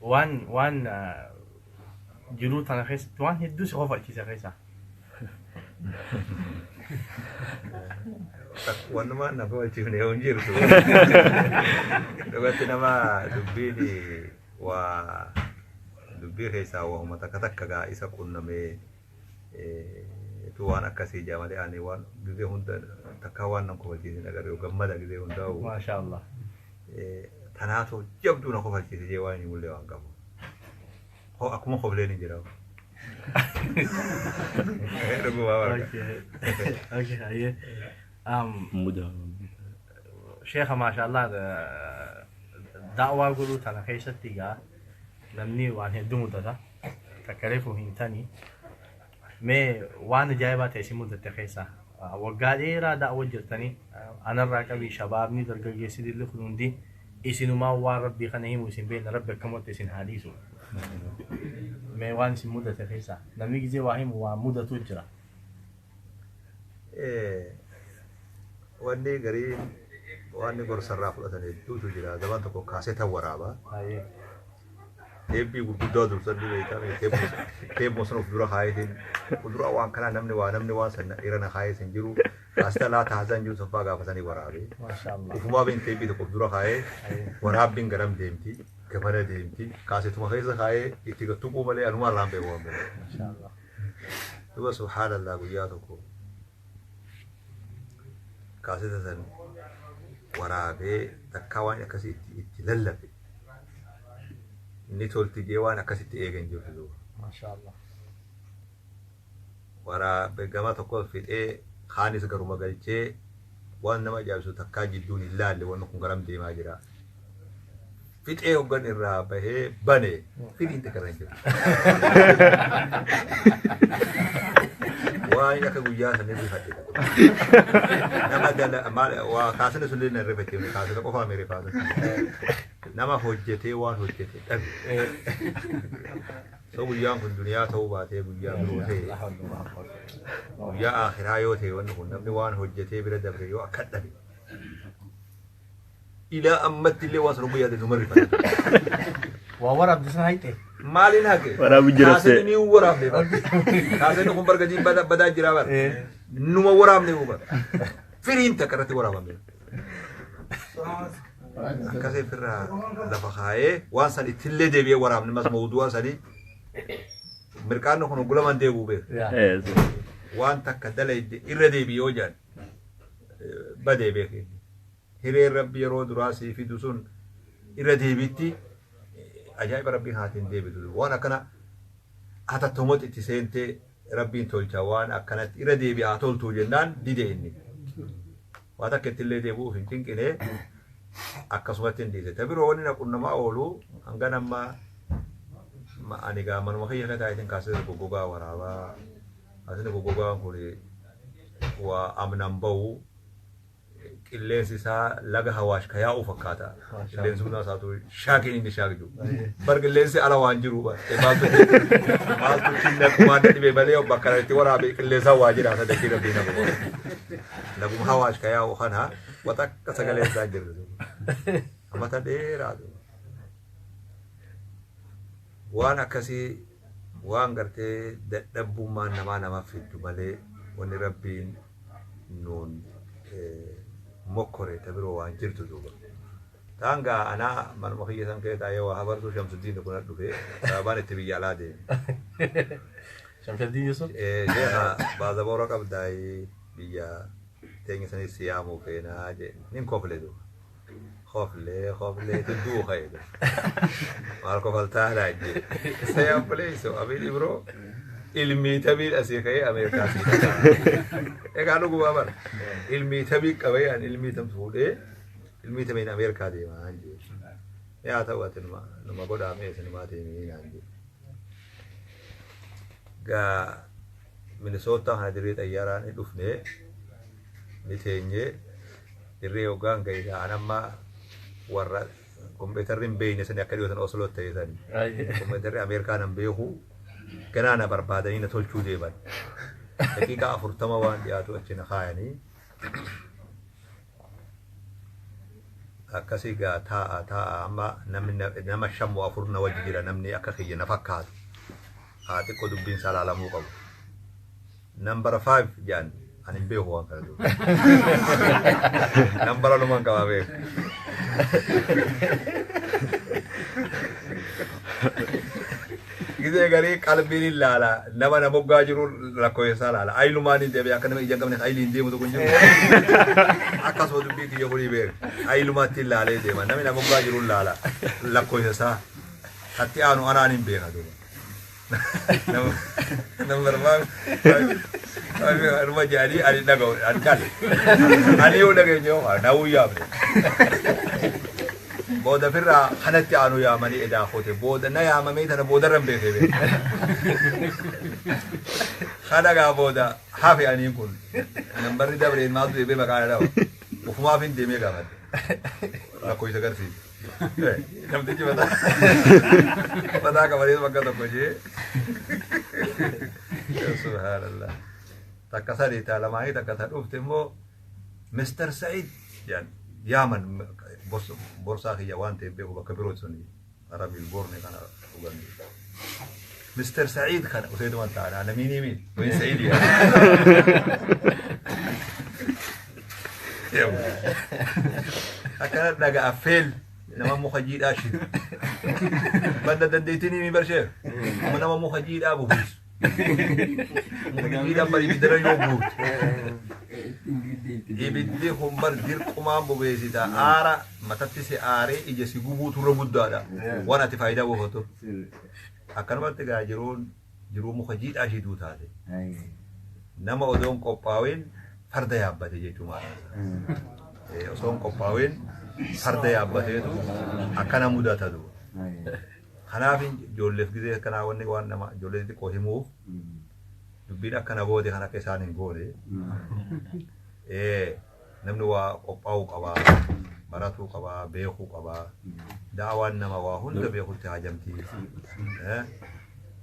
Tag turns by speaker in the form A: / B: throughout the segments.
A: Waan jiruu tana keessatti waan hedduu si kofalchiise keessaa.
B: Wanumaan na kofalchiifne yoo hin jirtu. Dhugatti nama dubbiin waa dubbii keessaa waanuma takka takka gaa isa qunnamee tu waan akkasii jaa malee ani waan gizee hunda takkaa waan nan kofalchiisne agarre gammada gizee hundaa'u.
A: Maasha Allah.
B: Tanaatu jabduu na kofalchiise jee waan himullee waan qabu. Hoo akkuma kofleen hin jira. Dhugumaa barka.
A: Okay, hayyee.
C: Muda.
A: Sheekha, maasha Allah, da'waa godhuu tana keessatti egaa namni waan hedduu mudata. Takka reefu hin tani. Mee waan ajaa'ibaa ta'e si mudatte keessaa waggaa dheeraa da'wa jirtanii anarraa qabii shabaabni dargaggeessi dilli kun hundi isinumaa waan rabbii kana himu isin beekna, rabbi akkamatti isin haa dhiisu. Mee waan isin mudate keessaa namni gizee waa himu waan mudatu jira.
B: Wanni gariin waan gorsarraa fudhatan hedduutu jira. Zaman tokko kaaseta waraabaa. Teebbii gurguddaa dursan ni beektaa, teebbuma sana of dura kaayetiin fuuldura waan kanaa namni waa namni waan sana irra na kaayee hin jiru. Kaaseta laa taasisan jiru sanfaa gaafatanii waraabee.
A: Maasha Allah.
B: Ufumaa bin teebbii tokko of dura kaayee waraabbiin garam deemti, gamana deemti, kaasetuma keessa kaayee itti tuquu malee anuma irraan beeku waan biraa.
A: Maasha Allah.
B: Duba subhaanallah, guyyaa tokko kaaseta san waraabee takkaa waan akkasii itti lallabe inni tolti jee waan akkasitti eegan jirtu duuba.
A: Maasha Allah.
B: Waraabee gama tokko fixee kaanis garuma galchee waan nama ajaa'ibsu takkaa jidduun hin laalle, wanni kun garam deemaa jira. Fixee hoggan irraa bahee bane firiin takka irra hin jiru. Waan akka guyyaa sanii rifadhe. Nama dala maal waa kaasina sun illee na rifachiifne, kaasina qofaa mi rifaata. Nama hojjetee waan hojjete dhabe. So guyyaan kun duniyaa ta'uu baatee guyyaa biroo ta'e, guyyaa akhiraa yoo ta'e, wanni kun namni waan hojjetee bira dabre yoo akka dhabe ilaa ammatti illee waan sana guyyaa ta'e numa rifata.
A: Waa waraabde sana hayxe.
B: Maaliin haqe?
C: Waraabu jira.
B: Kaasni ni waraabne bar. Kaasni kun barga badaa badaa jira bar. Numa waraabne bar. Firiin takka irratti waraabame. Akkasii ofirraa lafa kaayee waan san ittillee deebi'ee waraabne mas mawdu'a sanii mirqaanni kun gulaman deebi'u beeku. Waan takka dalayde irra deebi'ee yoo jedhan badee beeku. Hireen rabbi yeroo duraa sii fidu sun irra deebiitti ajaa'iba rabbii haatiin deebitu. Waan akkana hatattamatti itti seentee rabbiin tolcha, waan akkanatti irra deebi'aa haa toltuu jennaan dide inni. Waan takka ittillee deebi'uuf hin cinqine, akkasumatti hin dhiise. Ta biroo wanni na qunnamaa oolu hanga nama ani gaa manuma kiyya keessa taa'itiin kaasee goggogaa waraabaa. Kaasni goggogaan kun waa amnan bahu, qilleensi isaa laga Hawaash ka yaa'u fakkaata. Qilleensi humna isaatu shaakiin inni shaakju. Bar qilleensi ala waan jiru bar. Maaltu maaltu kinna kumaan dhibee malee bakka itti waraabe qilleensaan waa jira sadaqii rabbii nama godha. Laguma Hawaash ka yaa'u kana wata akka sagalee isaa jirtu. Amata dheeraa. Waan akkasii waan gartee dadhabbummaan namaa nama fiddu malee wanni rabbiin nuun mokkore ta biroo waan jirtu duuba. Taan gaa anaa manuma kiyya san kee taa'ee waa habartuu Shamsuddiin kun dhufe sababaan itti biyya alaa deeme.
A: Shamshaddin Yusuf.
B: Sheekha, baazaboora qabdaayii biyya teenya sanis siyaamuu feenaa jee nin kofle duuba. Koflee koflee tudduu ka'e. Maal kofaltaa laa jee. Sayaan buleessu abiin ibroo ilmii tabiin asii ka'ee Ameerikaa sii dhaqaa. Egaa dhugumaa bara. Ilmii tabii qabee an ilmii tam fuudhee ilmii tamiin Ameerikaa deemaa jee. Yaa ta'u ati numa godhaa mee isinumaa deemii naan jee. Gaa Minisootaa kana dirree xayyaaraa ni dhufnee ni teenyee dirree hoggaan ga'e an amma warra kompiitarri hin beekne sani akka dhiyootan Osloo ta'e sani. Kompiitarri Ameerikaa nan beeku ganaa na barbaadanii na tolchuu deeman. Daqiiqaa 40 waan dhiyaatu achi na kaayanii. Akkasii gaa taa'a taa'a amma namni nama 5 moo 4 na wajji jira namni akka kiyya na fakkaatu. Haa xiqqoo dubbiin isaa laalamuu qabu. Nambara 5 jedhan ani hin beeku waan kana dura. Nambara lumaan qabaa beeku. Gizee garii qalbiin hin laala nama na moggaa jiru lakkoofsa isaa laala. Ayilumaan hin deebi'e akka nama ija hin qabne ayilii hin deemu tokko hin jiru. Akkasuma dubbii kiyya kunii beeku. Ayilumaatti hin laalee deema namni na moggaa jiru hin laala lakkoofsa isaa. Katti aanu anaan hin beeka duuba. Number 5 anuma jedhanii ani dhaga'u ani dhale. Ani yoo dhageenye yoo nawuu yaamne. Booda firraa kanatti aanu yaamanii edaa kote booda na yaamamee tana boodarra hin beekee beeku. Kana gaa booda hafe aniin kun nambarri dabreen maaltu deebee maqaa na dhawa. Ofumaaf hin deemee gaafadhe. Lakkoofsa agarsiisa. Namtichi mataa mataa qabatee bakka tokko jee. Subhaanallah. Takka sadii taa lamaanii takka ta dhufte immoo Mr. Said jedhan yaaman borsaa kiyya waan ta'eef beeku bakka biroo suni Arabiil Boorne kana dhugan. Mr. Said kana useetuma taa'an namiin himi wayin Said yaa. Akkana dhaga'a feel nama muka jiidhaa shiru. Banda dandeettiin himi barshee nama muka jiidhaa bubuusu. Muka jiidhaan bari ibiddara yoo buute. Ibiddi kun bar dirqumaan bobeessita. Aara matatti si aaree ija si gubuu turre guddaadha. Waan ati faayidaa buufatu. Akkanumatti gaa jiruun jiruu muka jiidhaa shiituu taate. Nama odoon qophaa'in farda yaabbate jechuun maal? Osoon qophaa'in farda yaabbateetu akkana mudata duuba. Kanaaf ijoolleef gizee akkanaa wanni waan nama ijoollee xixiqqoo himuuf dubbiin akkana goote kan akka isaan hin goone. Namni waa qophaa'uu qabaa, baratuu qabaa, beekuu qabaa. Da'awaan nama waa hunda beekutti haajamti.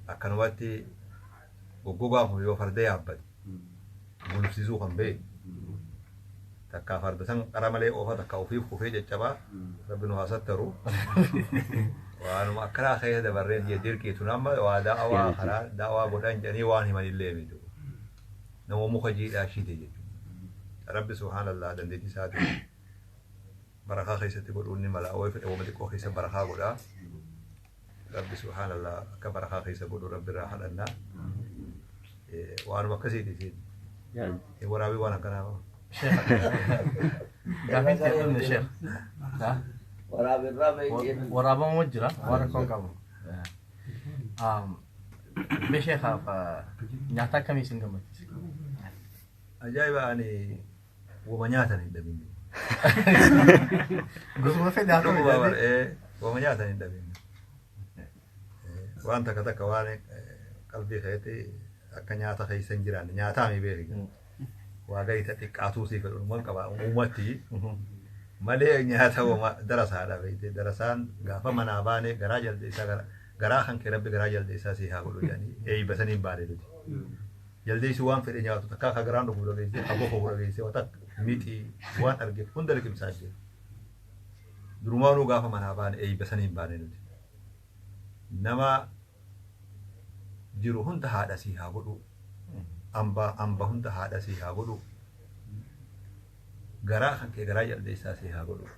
B: Akkanumatti goggogaan kun yoo farda yaabbate gulufsiisuu kan beeku. Takkaa farda san qara malee oofa takka ofiif kufee caccabaa rabbi nu haa sattaru. Waanuma akkanaa keessa dabarree jee dirqiitu nama waa da'awaa karaa da'awaa godhan jedhanii waan himanillee miti. Nama muka jiidhaa shite jechuudha. Rabbi subhaanallah dandeettii isaatiin barakaa keessatti godhuun ni mala. Way fedhe wama xiqqoo keessa barakaa godhaa. Rabbi subhaanallah akka barakaa keessa godhu rabbi irraa kadhannaa. Waanuma akkasiiti isiin. Waraabii waan akkanaa.
A: Gaafiin ta'e dhumne sheekh. Waraabama jira waan rakkoon qabu. Mee sheekhaaf nyaata akkamii isin gammachiisa?
B: Ajaa'iba ani wama nyaatan hin dhabin.
A: Gosuma fedhe haa ta'u
B: Dhuguma
A: jedhee.
B: wama nyaatan hin dhabin. Waan takka takka waan qalbii keetti akka nyaata keessa hin jiraanne nyaataa mi beeki. Waa gayita xiqqaatuu sii fedhu numan qaba uumatti malee nyaata wama darasaadha beekte darasaan gaafa manaa baane garaa jaldeessaa garaa kan kee rabbi garaa jaldeessaa sii haa godhu jedhanii eeybasanii hin baane nuti. Jaldeessi waan fedhe nyaatu takkaa ka garaan dhufu dhageessee ka bofa dhageessee waan takka mixii waan arge hunda liqimsaa jira. Durumaanuu gaafa manaa baane eeybasanii hin baane nuti. Nama jiru hunda haadha sii haa godhu. Amba hunda haadha sii haa godhu. Garaa kan kee garaa jaldeessaa sii haa godhu.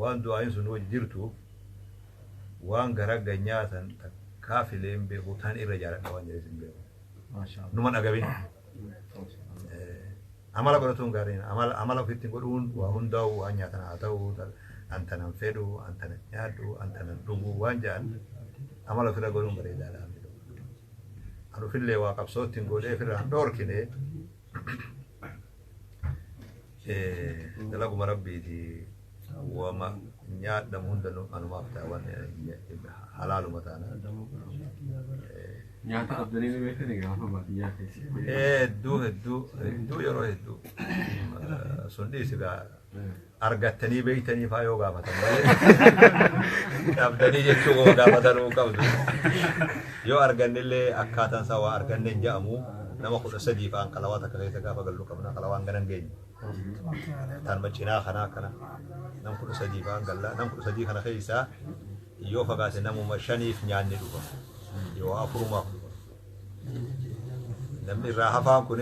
B: Waan du'aayin sun wajji jirtuuf waan gara ganyaatan takkaa filee hin beeku tan irra jaaladha waan jedhes hin beeku. Numan agabin. Amala godhatuun gaariin amala ofitti godhuun waa hundaa'u waan nyaatan haa ta'u antanan fedhu antanan nyaadhu antanan dhugu waan jedhan amala ofirra godhuun bareedaadha. An ofillee waa qabsootti hin godhee ofirraa hin dhoorkine dalaguma rabbiiti wama nyaadhamu hunda anumaaf ta'a waan halaaluma taana.
D: Nyaata qabdanii ni beektanii gaafa baadiyyaa keessa.
B: Hedduu hedduu hedduu yeroo hedduu sun dhiisi gaa argattanii beektanii faa yoo gaafatan malee dhabdanii jechuu koo gaafatanuu qabdu. Yoo argannillee akkaataan isaa waa arganne hin jedhamu nama 13 fa'aan qalawaa takka keessa gaafa gallu qabna qalawaan ganan geenye. Tanuma cinaa kanaa akkana nam 13 fa'aan gallaa nam 13 kana keessaa yoo fagaate namuma 5f nyaanni dhufa yoo 4maaf dhufa. Namni irraa hafaan kun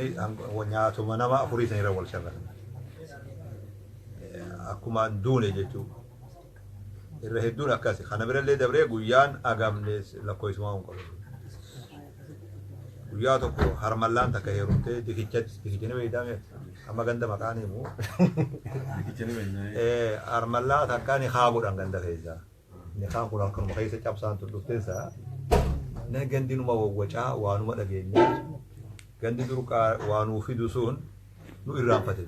B: nyaatuma nama 4 san irra wal sharrata. Akkuma hin duune jechuudha. Irra hedduun akkasi. Kana birallee dabree guyyaan agamne lakkoofsumaa hin qabu. Guyyaa tokko harmallaan takka heerumtee dikichatti dikichini beektaa amma ganda maqaan himu. Harmallaa takka ni haa godhan ganda keessaa. Ni haan kun akkanuma keessa cabsaan tun dhufteessa. Na gandinuma wawwacaa waanuma dhageenya. Gandi dur waanuu fidu sun nu irraanfate.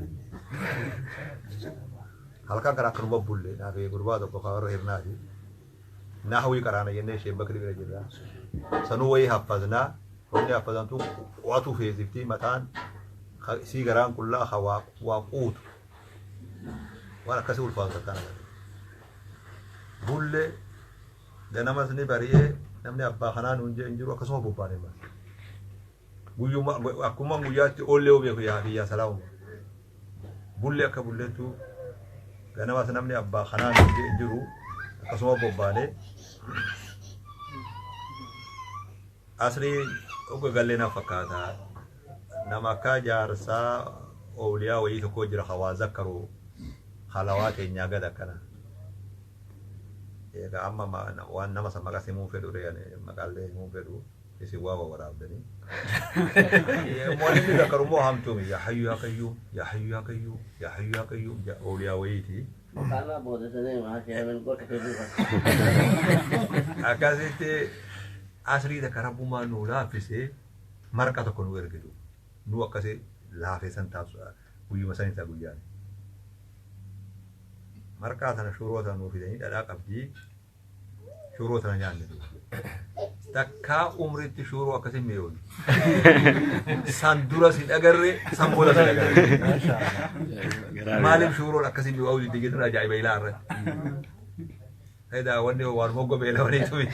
B: Halkan kana akkanuma bulle naaf gurbaa tokko warra hirnaati. Nahwii qaraana jennee ishee bakri bira jirra. Sanuu wayii haffaznaa. Wanni haffazantu qo'atu feesiftii mataan isii garaan qullaa waa quutu. Waan akkasii ulfaatu takkaan agarra. Bulle ganamas ni bari'ee namni abbaa kanaa nuun jee hin jiru akkasuma bobbaane mas. Guyyuma akkuma guyyaatti oollee beeku yaa biyyaa salaamuma. Bulle akka bulleettu ganamas namni abbaa kanaa nuun jee hin jiru akkasuma bobbaane. Asrii oga gallee na fakkaata. Nama akka jaarsaa ooliyaa wayii tokko jira hawaa zakkaru halawaa keenyaa gad akkana. Egaa amma waan nama san maqaa himuu fedhu maqaallee himuu fedhu isin waa waraabdanii. Waan inni zakkaru immoo hamtuumi yaa hayyu yaa qayyuum yaa hayyu yaa qayyuum yaa hayyu yaa qayyuum ooliyaa wayiiti. Akkasitti asrii takka rabbummaan nuu laaffisee marqa tokko nu ergitu. Nu akkasii laafee san taasisu guyyuma san isaa guyyaan. Marqaa sana shuroo sana nuu fidanii dhadhaa qabdii shuroo sana nyaanne duuba. Takkaa umritti shuroo akkasii mi'oon. San dura si agarre san booda si agarre. Maaliif shuroon akkasii mi'aawuu didde jechuun ajaa'iba ilaa irratti. Faayidaa wanni waan moggo beelawaniitu miti.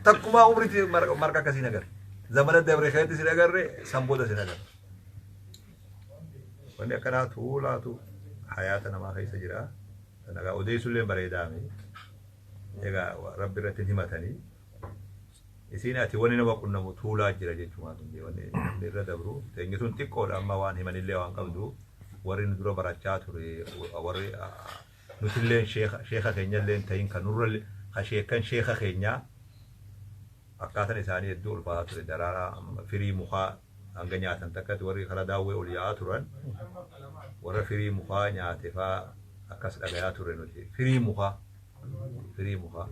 B: Takkumaa umritti marqa akkasii agarre. Zamana dabre keessatti si agarre san booda si agarre. Wanni akkanaa tuulaatu hayaata namaa keessa jira. Egaa odeessullee bareedaame. Egaa rabbi irratti himatanii. Isiin ati wanni nama qunnamu tuulaa jira jechuudha. Wanni namni irra dabru. Teenyi sun xiqqoodha amma waan himanillee waan qabdu. Warri nu dura barachaa ture warri nutillee sheeka keenyallee ta'in kan nurra sheekan sheeka keenyaa akkaataan isaanii hedduu ulfaataa ture. Daraaraa firii mukaa hanga nyaatan takkatti warri karaa daawwee ol yaa'aa turan warra firii mukaa nyaate fa'aa akkas dhagayaa ture nuti. Firii mukaa. Firii mukaa.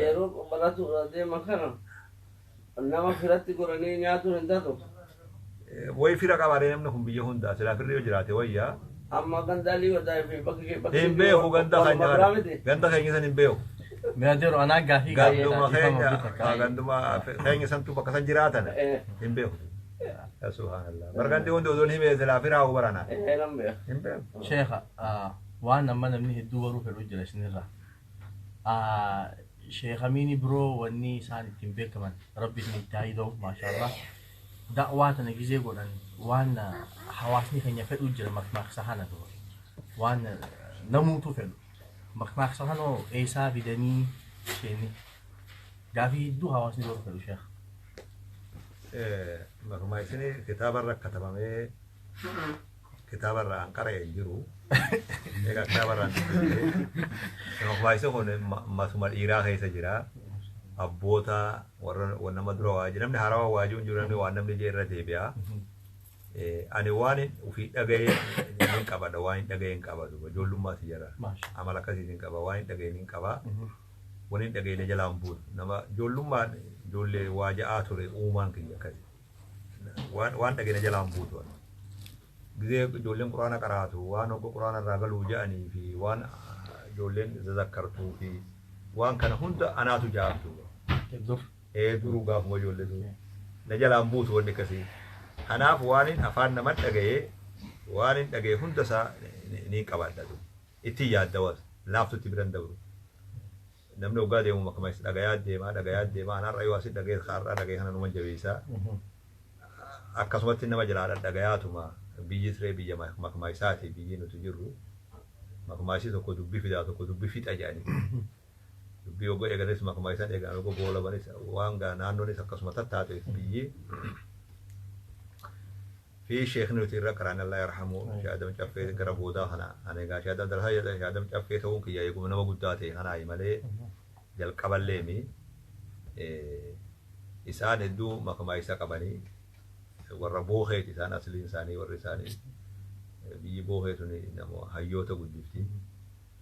E: Yeroo baratu deeman kana nama firatti godhanii nyaatuun hin taatu.
B: Wayi fira qabaatee namni kun biyya hundaa silaa firri yoo jiraate wayyaa.
E: Amma gandaalii wadaa fi bakki bakki.
B: Hin beeku ganda keenya kana. Ganda keenya san hin beeku.
A: Meejeru anaa gaafii
B: Ganduma keenya ganduma keenya santu bakka san jiraatan hin beeku. Subhanallah. Bargandi hundi osoo hin himee silaa firaa hoo barana. Hin beeku.
A: Sheekha waan amma namni hedduu baruu fedhu jira isinirraa. Sheekhamiini biroo wanni isaan ittiin beekaman rabbi isin itti haa hidhuu maashaallah. Da'waa tana gizee godhan waan hawaasni keenya fedhu jira makmaaksa kana dura. Waan namuutu fedhu. Makmaaksa kana eessaa fidanii isheen gaafii hedduu hawaasni baruu fedhu sheekha.
B: Makmaaksini kitaabarra katabamee kitaabarra an qara'e hin jiru. Egaa kitaabarra an dubbisee. Makmaaksi kun masuma dhiiraa keessa jira. Abboota warra nama dura waajii namni haarawaa waajii hin jiru namni waan namni jee irra deebi'a. Ani waan ofii dhaga'ee hin qabadha waan hin dhaga'ee hin qabatu ijoollummaa si jala amala akkasiis hin qaba waan hin dhaga'ee hin qaba waan hin dhaga'ee jalaan buutu nama ijoollummaan ijoollee waa ja'aa ture uumaan kiyya akkasi waan dhaga'ee jalaan buutu. Gizee ijoolleen quraana qaraatu waan hogga quraana irraa galuu ja'anii fi waan ijoolleen zazakkartuu fi waan kana hunda anaatu ja'aatu.
A: Dur.
B: Duruu gaafuma ijoollee dur. Na jalaan buutu wanni akkasii. Kanaaf waan hin afaan nama dhaga'ee waan hin dhaga'e hunda isaa ni qabadha. Ittiin yaaddawas laaftutti biran dabru. Namni hoggaa deemu makama dhagayaa deemaa dhagayaa deemaa anarra yoo asii dhaga'e har'aa dhaga'e kana numa jabeessaa. Akkasumatti nama jalaa dhagayaatuma biyyi siree biyya makmaa isaati biyyi nuti jirru makmaa isii tokko dubbii fidaa tokko dubbii fixa jedhanii. Dubbii ogoo eeganis makmaa isaan eegan ogoo goolabanis waan naannoonis akkasuma tattaate biyyi. Fi sheekni nuti irra qaraan Allah yarhamu Sheekh Adam Caffee gara boodaa kana ani egaa Sheekh Adam Darasaa jedha Sheekh Adam Caffee ta'uun kiyya eeguma nama guddaa ta'e kanaayi malee jalqaballeemi isaan hedduu makmaa isa qabanii warra booheeti isaan asliin isaanii warri isaanii biyyi boohee tuni nama hayyoota guddifti.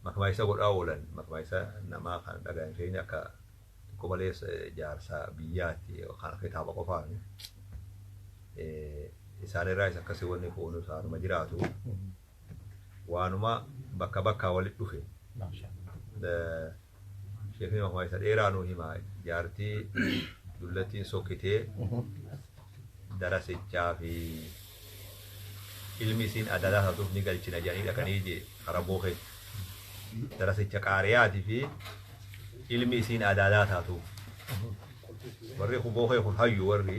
B: Makmaa isa godhaa oolan makmaa isa namaa kan dhagahan isheen akka tokko malees jaarsa biyyaatti kan kitaaba qofaan isaan irraa akkasii wanni foonu isaanuma jiraatu waanuma bakka bakkaa walitti dhufe. Sheekni makmaa isa dheeraa nuu hima jaartii dullattiin sokkitee darasichaa fi ilmi isiin adadaa taatuuf ni galchina jedhanii dhaqanii jee karaa booheetti. Darasicha qaariyaatii fi ilmi isiin adadaa taatuuf. Warri boohee kun hayyu warri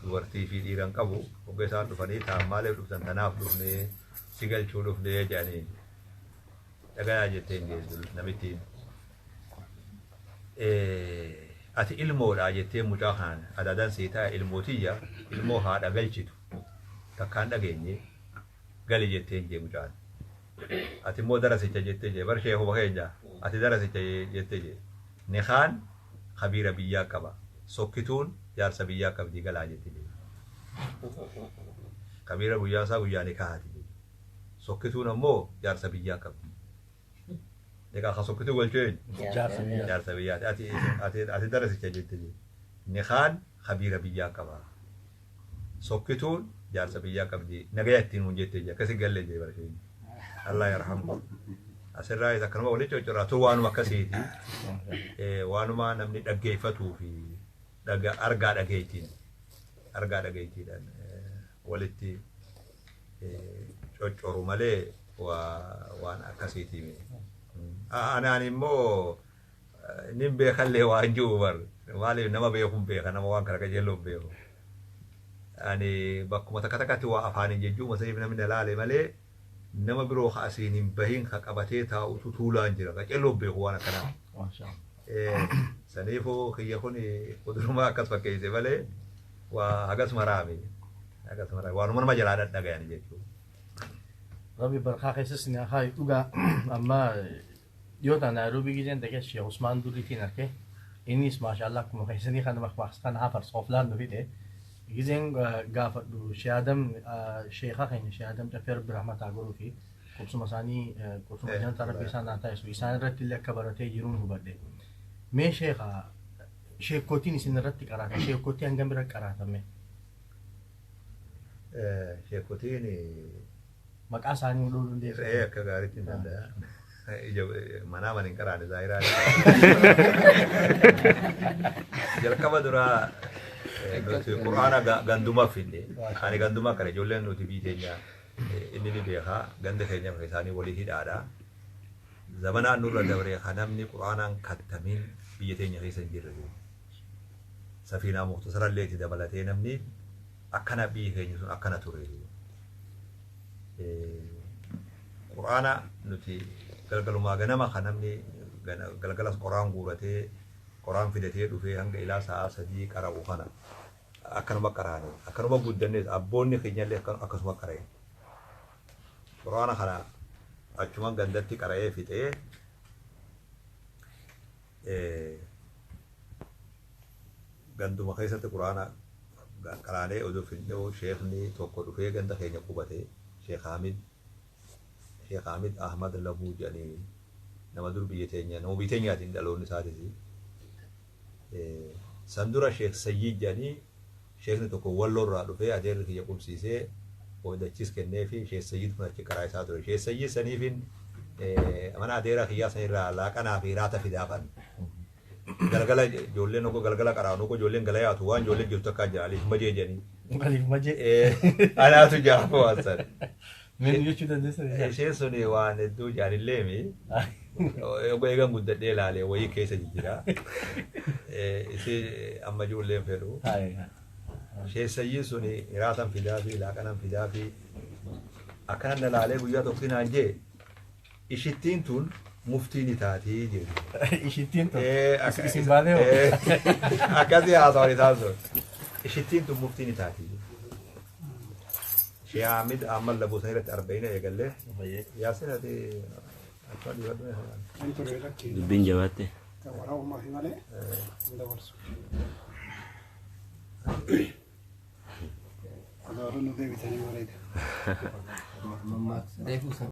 B: dubartii fi dhiiran qabu hogga isaan dhufanii ta'an maaliif dhuftan tanaaf dhufnee si galchuu dhufnee jedhanii dhagayaa jetteen jee namittiin. Ati ilmoodha jettee mucaa kanaan adadaan sii ta'a ilmootiyya ilmoo haadha galchitu takkaan dhageenye gali jetteen jee mucaan. Ati immoo darasicha jettee jee bar sheekuma keenya ati darasicha jettee jee nikaan kabiira biyyaa qaba sokkituun jaarsa biyyaa qabdii galaa jettee jee. Kabiira guyyaa isaa guyyaa nikahaati jee. Sokkituun ammoo jaarsa biyyaa qabdi. Egaa ka sokkituu galchuu eenyu? Jaarsa biyyaati. Ati darasicha jette jee. Nikaan kabiira biyyaa qaba. Sokkituun jaarsa biyyaa qabdi. Nagaya ittiin hun jette jee. Akkasi galle jee bara keenya. Allah yarhamu. Asirraa akkanuma walitti coccoraa tun waanuma akkasiiti. Waanuma namni dhaggeeffatuu fi argaa dhageettiin argaa dhageettiidhaan walitti coccoru malee waan akkasiiti. Anaan immoo nin beekallee waan jiru bar maaliif nama beekuun beeka nama waan kana qajeelloon beeku. Ani bakkuma takka takkatti waa afaaniin jechuu saniif namni na laale malee nama biroo ka asiin hin bahin ka qabatee taa'utu tuulaan jira qajeelloon beeku waan akkanaa. Saniifuu kiyya kun kudurumaa akkas fakkeesse malee waa hagas maraame hagas maraame waanuma nama jalaa dhadhagayan jechuudha.
A: Rabbi barkaa keessas ni haa dhugaa amma yoo ta'an Nairobi gizeen dhaqee Sheekh Usmaan Duriitiin arge innis maashaallah akkuma keessanii kan maqmaaqsa kan hafarsa of laannu fide gizeen gaafadhu Sheekh Adam Sheekha keenya Sheekh Adam Caffee Rabbi rahmataa godhuu fi qubsuma isaanii qubsuma jannata Rabbi isaan haa taasisu isaan irratti illee akka baratee jiruun hubadhe. Mee Sheekha sheekotiin isin irratti qaraata sheekotii hangam bira qaraatame?
B: Sheekotiin
A: maqaa isaanii dhuu dandeessu.
B: Akka gaariitti hin danda'a. Manaa mana hin qaraane zaayiraa. Jalqaba duraa nuti quraana ganduma finne. Ani ganduma kana ijoolleen nuti biyya keenya inni ni beekaa ganda keenya isaanii walii hidhaadha. Zamanaan nurra dabree kan namni quraanaan kattamiin biyya teenya keessa hin jirre. Safiinaa muktasarallee itti dabalatee namni akkana biyya keenya sun akkana ture. Quraana nuti galgalumaa ganama kan namni galgalas qoraan guuratee qoraan fidatee dhufee hanga ilaa sa'a 3 qara'u kana akkanuma qaraane akkanuma guddannees abboonni keenyallee akkasuma qara'e. Quraana kana achumaan gandatti qara'ee fixee ganduma keessatti quraana qaraanee oduu fidnee sheekni tokko dhufee ganda keenya qubatee Sheekh Hamid Ahmad Labuu jedhanii nama dur biyya teenya nama biyya teenyaatiin dhaloonni isaatis. San dura Sheekh Sayyid jedhanii sheekni tokko walloorraa dhufee adeerri kiyya qubsiisee dachis kennee fi Sheekh Sayyid kun achi karaa isaa ture. Sheekh Sayyid saniifin mana adeeraa kiyyaa sanirraa laaqanaa fi raata fidaafan. Galgala ijoolleen tokko galgala qaraa tokko ijoolleen gala yaatu waan ijoolleen jirtu akka jira aliif majee jedhanii.
A: Aliif majee.
B: Anaatu jaafa waan sana.
A: Min jechuu dandeessa.
B: Isheen sun waan hedduu jaalilleemi. Eegan guddadhee ilaalee wayii keessa jijjiira. Isii amma ijoolleen fedhu. Sheessayyiin sun hiraatan fidaa fi laaqanan fidaa fi akkana na laalee guyyaa tokko naan jee ishittiin tun muftii ni taatii jedhu.
A: Ishittiin tun.
B: Akka-
A: Isin baatee hoo?
B: Akkasii haasawan isaan sun. Ishittiin tun muftii ni taatii. Shee Ahmed amma labuusan irratti arba'ina eegallee. Yaasin ati akkuma dhiifadhu.
F: Kan ture lakki
C: Dubbiin jabaatte.
F: waraabumaa fi malee hin dabarsu. Odoo nu deebitanii bareeda.
D: Deebuu sana.